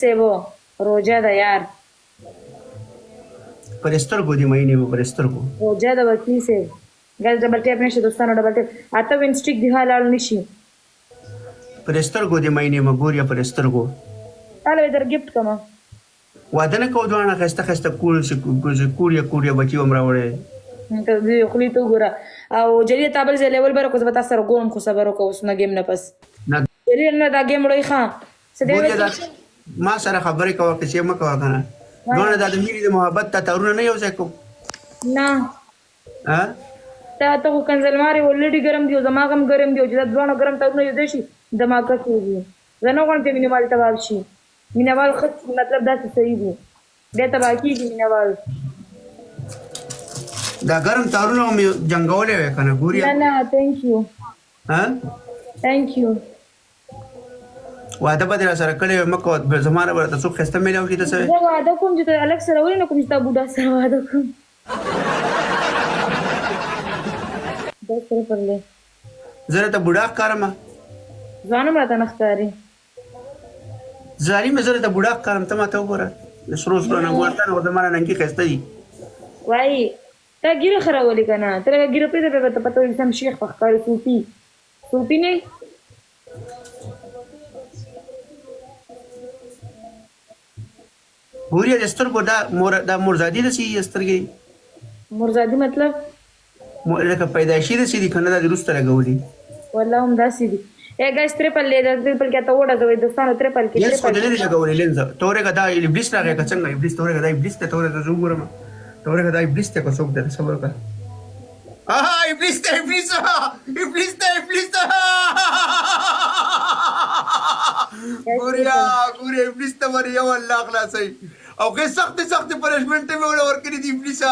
صاحب روژه ده یار. پر سترګو دې مئین یم پر سترګو. روژه ده وکیل صاحب. ګاز ډبل ټیپ نشته دوستانو ډبل ټیپ اته وین سټیک دی ها لاړ نشي. پر سترګو دې مئین یم ګوریا پر سترګو. تاله به در ګفټ کما. واده نه کوو دواړه ښایسته ښایسته کور کوړیا کوړیا بچي هم راوړی. ته دې خولې ته وګوره او جلیل تا بل ځای لیول بره کو زه به تاسو سره ګورم خو صبر وکړه اوس نه ګیم نه پس. نه. جلیل نه دا ګیم وړی ښه څه دی ګوریا دا ما سره خبرې کوه قصې مه کوه کنه. دواړه دا د مینې د محبت دا تارونه نه یو ځای کوو. نه. ها؟ تا ته خو کنځلمارې ولډي ګرم دي او زما غم ګرم دي او چې دا دواړه ګرم تارونه یو ځای شي دماکه کېږي. زه نه غواړم چې مینوال تباه شي. مینوال ښه مطلب داسې صحیح دي بیا تباه کېږي مینوال. دا ګرم تارونه مې جنګولی وای کنه ګوریا. نه نه ثانک یو. ها؟ ثانک یو. واده به دې راسره کړی وای مه کوه زما نه به راته څوک ښایسته میلاو شي ته څه وایې؟ زه واده کوم چې ته هلک سره ولې نه کوم چې تا بوډا سره واده کوم. دا سره پرلې. زه راته بوډا ښکارم؟ ځوان هم راته نه ښکاري. ظالمه زه راته بوډا ښکارم ته ماته وګوره د سرو سرو ننګو ورته نو زما نه ننګي ښایسته دي. وایي تا ږیره خرولې که نه ته لږه ږیره پرېږده بیا به ته پته ولګي سم شیخ به ښکاري صوفي صوفي نه یې؟ ګوریا د سترګو دا مور دا مورزادي د سی سترګې. مورزادي مطلب؟ لکه پیدایشي د سی دي کنه دا د روسته لګولي. والله هم داسې دي. اے ګایس تریپل دی دا تریپل کې ته وډزوي دوستانو تریپل کې لینز خو تریپل دې نه دی لګولې لینز ته ورګه دا ابلیس راغی که څنګه ابلیس ته ورګه دا ابلیس ته ته ورګه زه وګورم ته ورګه دا ابلیس ته که څوک دی صبر وکړه. آها ابلیس ته ابلیس ابلیس ته ابلیس ته ګوریا ګوریا ابلیس ته ور یو الله خلاصي او که سخت سخت پنشمنت مې ولا ورکړي دي ابلیس.